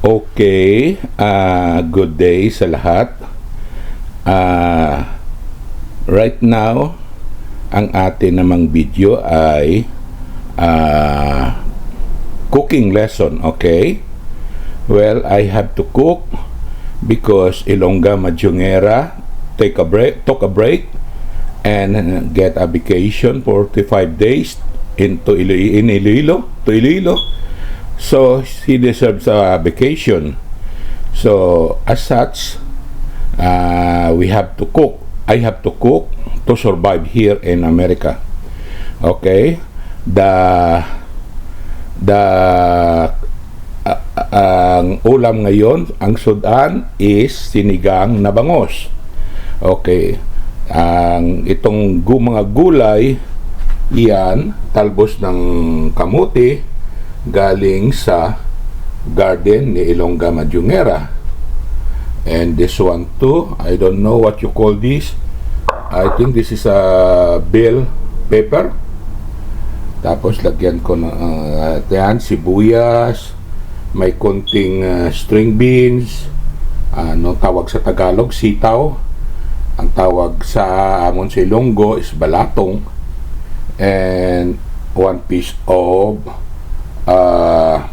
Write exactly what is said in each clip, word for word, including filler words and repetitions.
Okay, ah, good day sa lahat. Ah, right now, ang atin namang video ay, ah, cooking lesson, okay? Well, I have to cook because Ilongga Madyongera take a break, took a break and get a vacation for forty-five days into Ilo-, in Iloilo, to Iloilo. So, he deserves a vacation. So, as such, uh, we have to cook. I have to cook to survive here in America. Okay? The, the, uh, ang ulam ngayon, ang sudan is sinigang na bangos. Okay. Ang itong gu-, mga gulay, yan, talbos ng kamote, galing sa garden ni Ilongga Madyongera. And this one too, I don't know what you call this. I think this is a bell pepper. Tapos lagyan ko ng, uh, yan, sibuyas, may konting, uh, string beans, ano tawag sa Tagalog, sitaw. Ang tawag sa amon sa Ilonggo is balatong. And one piece of, uh,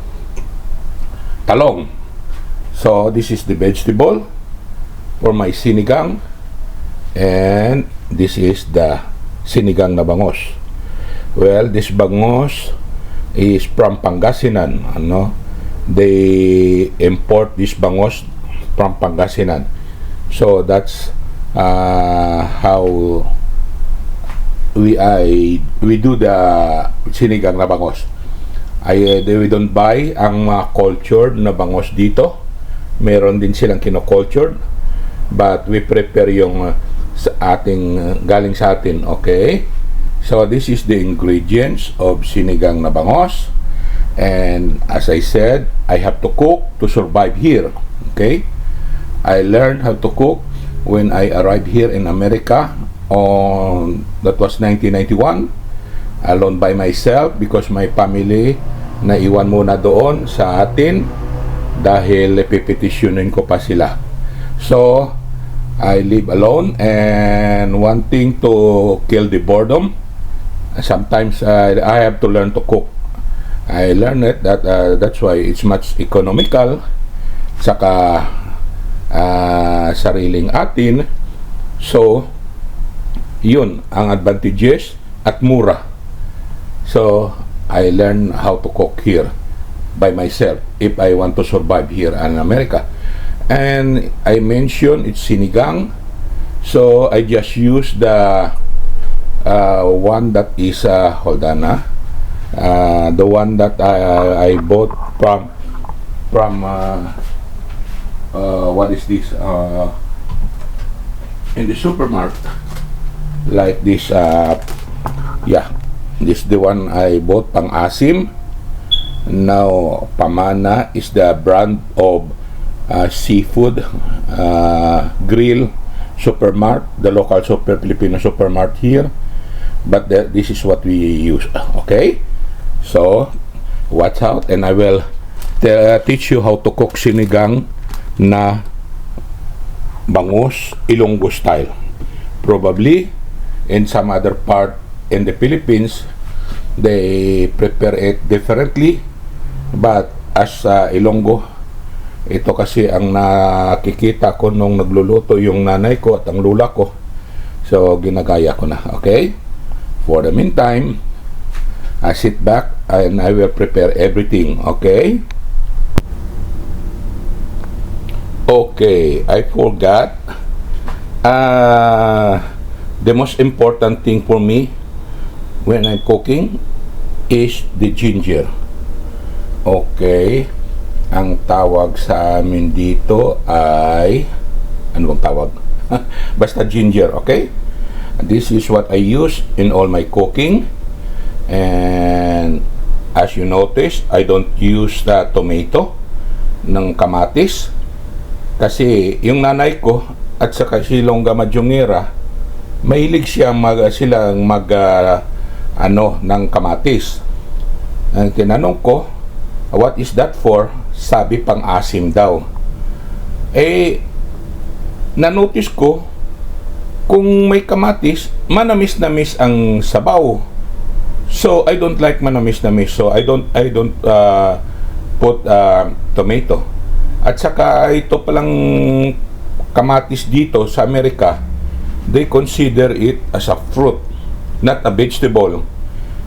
talong. So, this is the vegetable for my sinigang. And this is the sinigang na bangos. Well, this bangos is from Pangasinan, ano? They import this bangos from Pangasinan. So that's, uh, how we, I, we do the sinigang na bangos. I, uh, we don't buy ang mga cultured na bangos dito. Meron din silang kino-cultured, but we prepare yung, uh, sa ating, uh, galing sa atin, okay? So this is the ingredients of sinigang na bangos. And as I said, I have to cook to survive here, okay? I learned how to cook when I arrived here in America on, that was nineteen ninety-one, alone by myself because my family naiwan muna doon sa atin dahil pipetisyunin ko pa sila. So, I live alone and wanting to kill the boredom, sometimes I, I have to learn to cook. I learned it that, uh, that's why it's much economical, saka, uh, sariling atin. So, yun ang advantages at mura. So, I learn how to cook here by myself if I want to survive here in America. And I mentioned it's sinigang. So, I just use the, uh, one that is, uh, hold on, ah. Uh, the one that I, I bought from, from, uh, uh, what is this? Uh, in the supermarket. Like this, uh, yeah. This the one I bought, pang-asim. Now, Pamana is the brand of, uh, seafood, uh, grill supermart, the local super Filipino supermart here. But the, this is what we use. Okay? So, watch out and I will te-, teach you how to cook sinigang na bangus Ilonggo style. Probably, in some other part in the Philippines, they prepare it differently. But as, uh, Ilonggo, ito kasi ang nakikita ko nung nagluluto yung nanay ko at ang lola ko. So, ginagaya ko na, okay? For the meantime, I sit back and I will prepare everything, okay? Okay, I forgot. Ah, the most important thing for me when I'm cooking is the ginger. Okay. Ang tawag sa amin dito ay, ano bang tawag? Basta ginger, okay? This is what I use in all my cooking. And as you notice, I don't use the tomato, ng kamatis. Kasi yung nanay ko at saka si Ilongga Madyongera, mahilig siya mag-, silang mag-, ah, ano, ng kamatis. Ang tinanong ko, "What is that for?" Sabi, "Pang-asim daw." Eh, na-notice ko, kung may kamatis, manamis-namis ang sabaw. So, I don't like manamis-namis. So, I don't, I don't, uh, put, uh, tomato. At saka, ito palang kamatis dito sa Amerika, they consider it as a fruit, not a vegetable.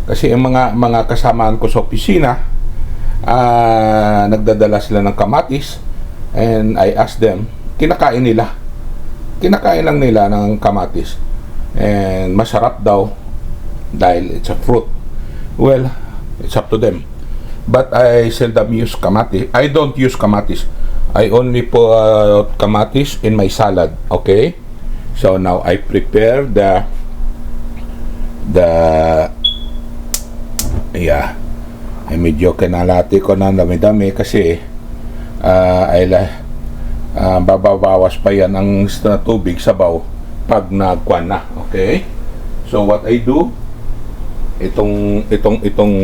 Kasi ang mga, mga kasamaan ko sa opisina, ah, nagdadala sila ng kamatis, and I ask them, kinakain nila. Kinakain lang nila ng kamatis. And masarap daw dahil it's a fruit. Well, it's up to them. But I seldom use kamatis. I don't use kamatis. I only put kamatis in my salad. Okay? So now I prepare the, the, yeah. Eh, medyo kinalati ko na dami-dami kasi, ah, ay la, ah, bababawas pa yan ang s-, tubig, sabaw, pag nagkuan na. Okay? So what I do, itong, itong, itong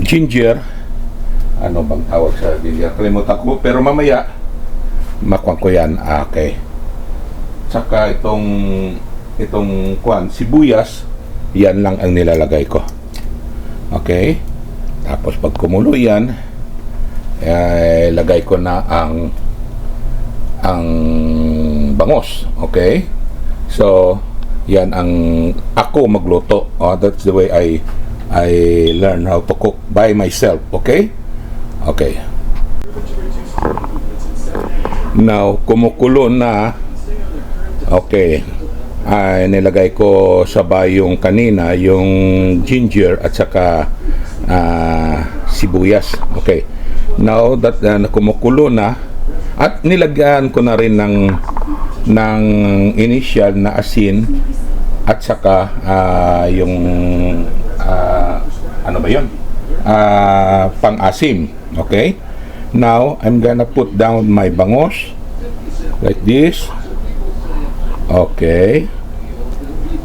ginger, ano bang tawag sa ginger? Kalimutan ko, pero mamaya, makuan ko yan. Ah, okay. Tsaka itong, itong kuan, sibuyas, yan lang ang nilalagay ko. Okay? Tapos pag kumulo yan, eh, lagay ko na ang, ang bangos. Okay? So, yan ang ako magluto. Oh, that's the way I, I learn how to cook by myself. Okay? Okay. Now, kumukulo na. Okay. Ay, nilagay ko sa bayong kanina yung ginger at saka, ah, sibuyas. Okay. Now that, ah, kumukulo na, at nilagyan ko na rin ng, ng initial na asin at saka, ah, yung, ah, ano ba yun? Ah, pang-asim. Okay? Now, I'm gonna put down my bangos like this. Okay.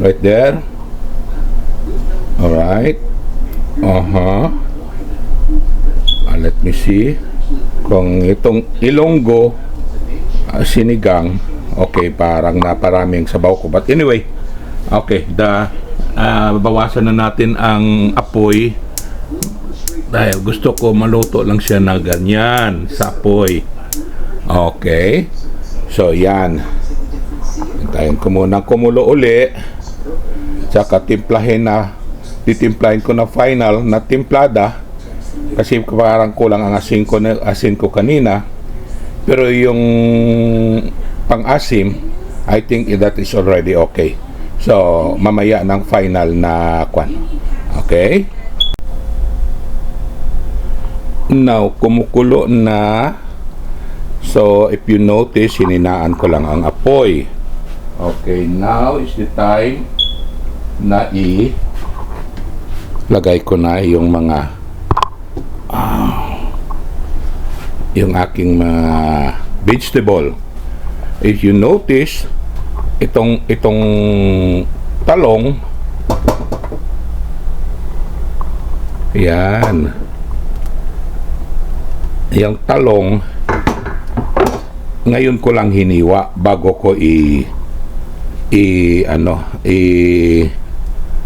Right there. Alright. Uh-huh. Ah, let me see. Kung itong Ilonggo, ah, sinigang, okay, parang naparaming sabaw ko. But anyway, okay, da, ah, bawasan na natin ang apoy. Dahil gusto ko maluto lang siya na ganyan, sa apoy. Okay. So, yan. Hintayin ko muna kumulo uli. Tsaka timplahin na, titimplahin ko na final na timplada. Kasi parang kulang ang asin ko na, asin ko kanina. Pero yung pang-asim, I think that is already okay. So, mamaya ng final na kwan. Okay? Now, kumukulo na. So, if you notice, hininaan ko lang ang apoy. Okay, now is the time na i-, lagay ko na yung mga, ah, yung aking mga vegetable. If you notice, itong, itong talong, yan. Yung talong, ngayon ko lang hiniwa bago ko i, i, ano, i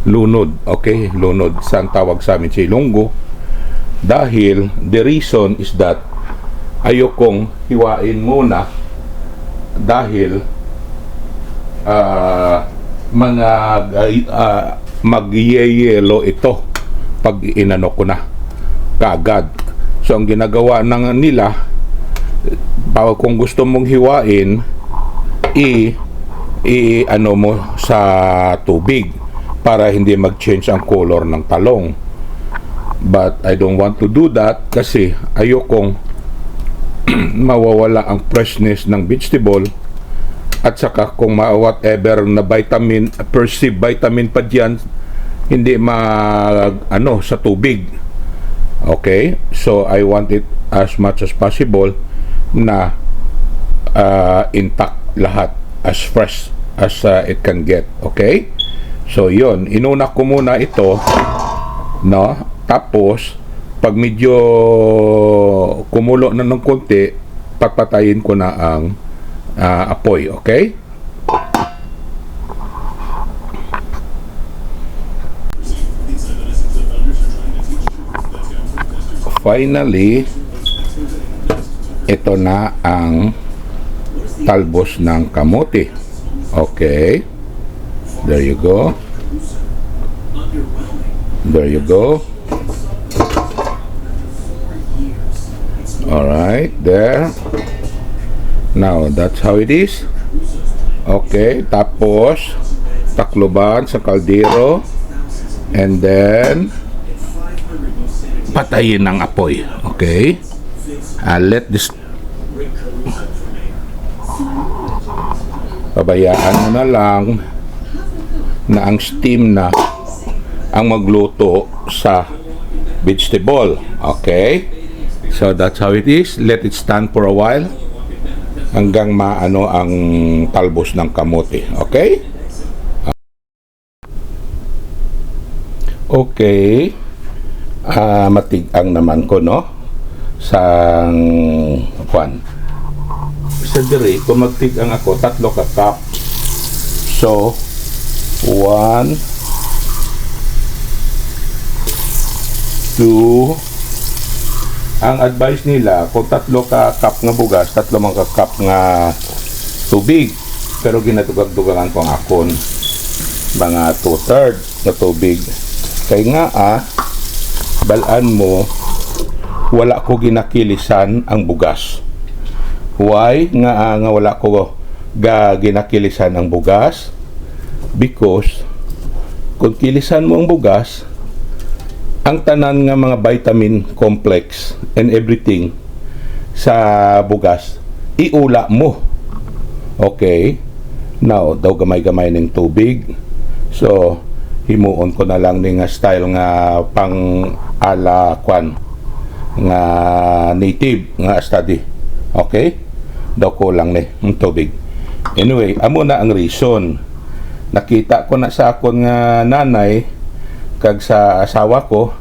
lunod, okay? Lunod, sa ang tawag sa amin sa Ilonggo. Dahil, the reason is that ayokong hiwain muna dahil, ah, mga, ah, magyeyelo ito pag inano ko na kaagad. So, ang ginagawa ng nila, pa-, kung gusto mong hiwain, i-, i-, ano mo sa tubig para hindi mag-change ang color ng talong. But I don't want to do that kasi ayokong mawawala ang freshness ng vegetable. At saka kung ma-, whatever na vitamin, perceived vitamin pa diyan, hindi ma-, ano, sa tubig. Okay? So, I want it as much as possible na, ah, intact lahat, as fresh as, ah, it can get. Okay? So, yun. Inuna ko muna ito, no? Tapos, Pag medyo kumulo na ng konti, patpatayin ko na ang, ah, apoy, okay? Finally, ito na ang talbos ng kamote. Okay. There you go. There you go. All right, there. Now, that's how it is. Okay, tapos takluban sa kaldero, and then patayin ang apoy. Okay? Ah, let this Pabayaan mo na lang na ang steam na ang magluto sa vegetable. Okay? So that's how it is. Let it stand for a while hanggang maano ang talbos ng kamote. Okay? Okay. Ah, matig-ang naman ko, no? Sang, kwan. Sa diri, kung magtig-ang ako, tatlo ka cup. So, one, two, ang advice nila, kung tatlo ka cup nga bugas, tatlo man ka cup nga tubig. Pero ginatugag-tugagan ko ang akon. Mga two-third nga tubig. Kay nga, ah, balaan mo, wala ko ginakilisan ang bugas. Why nga, ah, nga wala ko ga ginakilisan ang bugas? Because kung kilisan mo ang bugas, ang tanan nga mga vitamin complex and everything sa bugas, iula mo. Okay. Now, daw gamay-gamay ning tubig. So, himuon ko na lang ni nga style nga pang ala kwan nga native nga study. Okay? Daw ko lang ni ang tubig. Anyway, amo na ang reason. Nakita ko na sa akon nga nanay kag sa asawa ko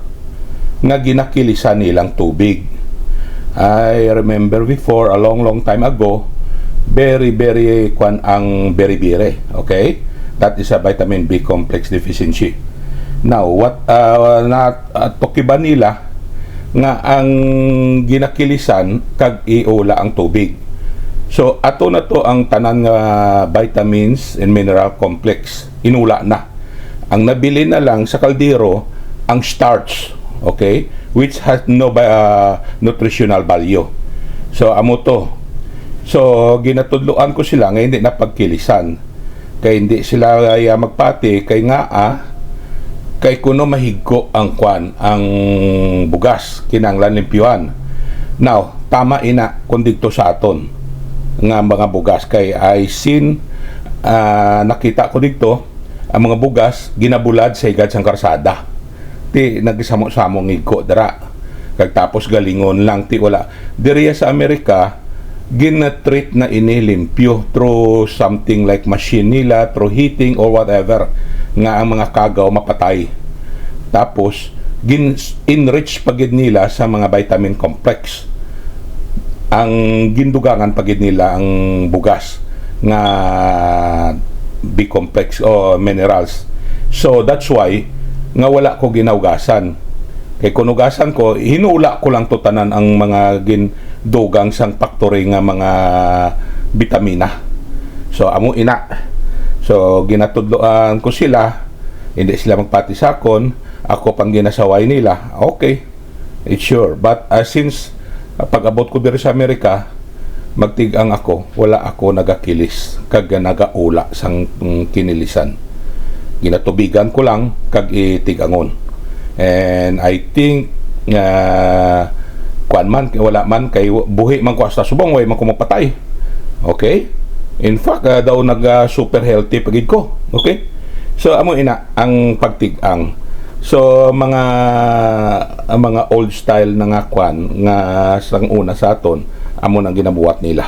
nga ginakilisan nilang tubig. I remember before, a long, long time ago, very, very kwan ang bere-bere. Okay? That is a vitamin B complex deficiency. Now, what, uh, na, uh, tukiban nila nga ang ginakilisan kag iula ang tubig. So, ato na to ang tanan nga vitamins and mineral complex. Inula na. Ang nabilin na lang sa kaldero, ang starch, okay, which has no ba-, ah, nutritional value. So, amo to. So, ginatudloan ko sila nga hindi na pagkilisan. Kay hindi sila, ah, magpati, kay nga, ah, kay kuno mahigko ang kwan, ang bugas, kinahanglan limpyuhan. Now, tama ina kung didto sa aton nga mga bugas, kay I seen, ah, nakita ko didto, ang mga bugas ginabulad sa higad sang karsada. Ti nagsamo-samo ang igko dira. Kag tapos galingon lang, ti wala. Diriya sa Amerika, gina-treat na ini limpyo through something like machine nila, through heating or whatever, nga ang mga kagaw mapatay. Tapos, gin-enrich pa gid nila sa mga vitamin complex. Ang gindugangan pa gid nila ang bugas nga B complex o minerals. So, that's why nga wala ko ginaugasan. Kay kung ugasan ko, hinula ko lang to tanan ang mga gindugang sang factory nga mga bitamina. So, amo ina. So, ginatudloan ko sila, hindi sila magpati sa akon, ako pang ginasaway nila. Okay. It's sure. But, uh, since, uh, pag-abot ko diri sa Amerika, magtig-ang ako, wala ako nagakilis kag nagaula sang, mm, kinilisan. Ginatubigan ko lang kag itig-angon. And I think nga, kuan man, kay wala man, kay w-, buhi man ko hasta subong, way man ko mapatay. Okay? In fact, ah, daw nag, ah, super healthy pa gid ko. Okay? So, amo ina ang pagtig-ang. So, mga, ang mga old style na nga kwan, nga sang una sa aton, amo nang ginabuhat nila.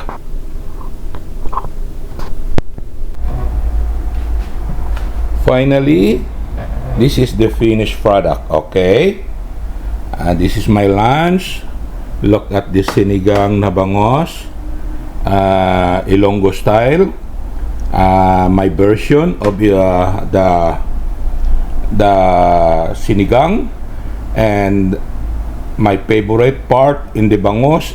Finally, this is the finished product, okay? Uh, this is my lunch. Look at this sinigang na bangos, uh, Ilonggo style. Uh, my version of uh, the the sinigang, and my favorite part in the bangos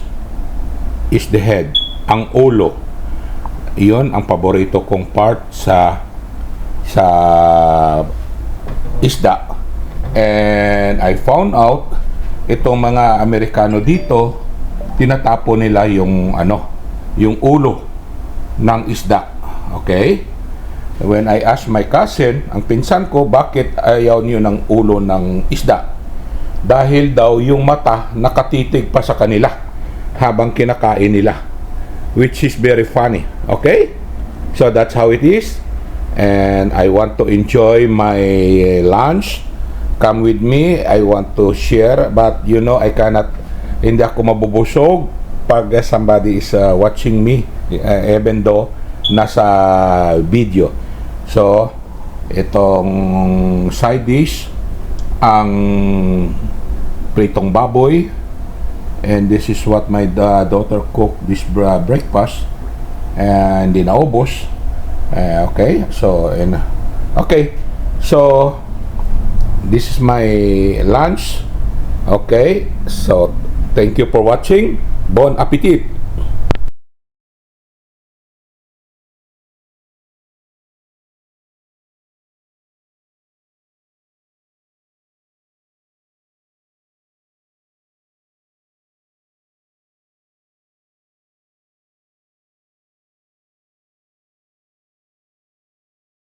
is the head, ang ulo. Iyon ang paborito kong part sa sa isda. And I found out, itong mga Amerikano dito, tinatapon nila yung ano, yung ulo ng isda. Okay? When I asked my cousin, ang pinsan ko, bakit ayaw niyo ng ulo ng isda? Dahil daw yung mata nakatitig pa sa kanila habang kinakain nila, which is very funny. Okay? So that's how it is. And I want to enjoy my lunch. Come with me. I want to share, but you know, I cannot, hindi ako mabubusog pag somebody is uh, watching me, uh, even though nasa video. So, itong side dish, ang pritong baboy, and this is what my da- daughter cook this bra- breakfast, and di naubos. Eh, okay, so, and, okay, so, this is my lunch. Okay, so, thank you for watching. Bon appetit.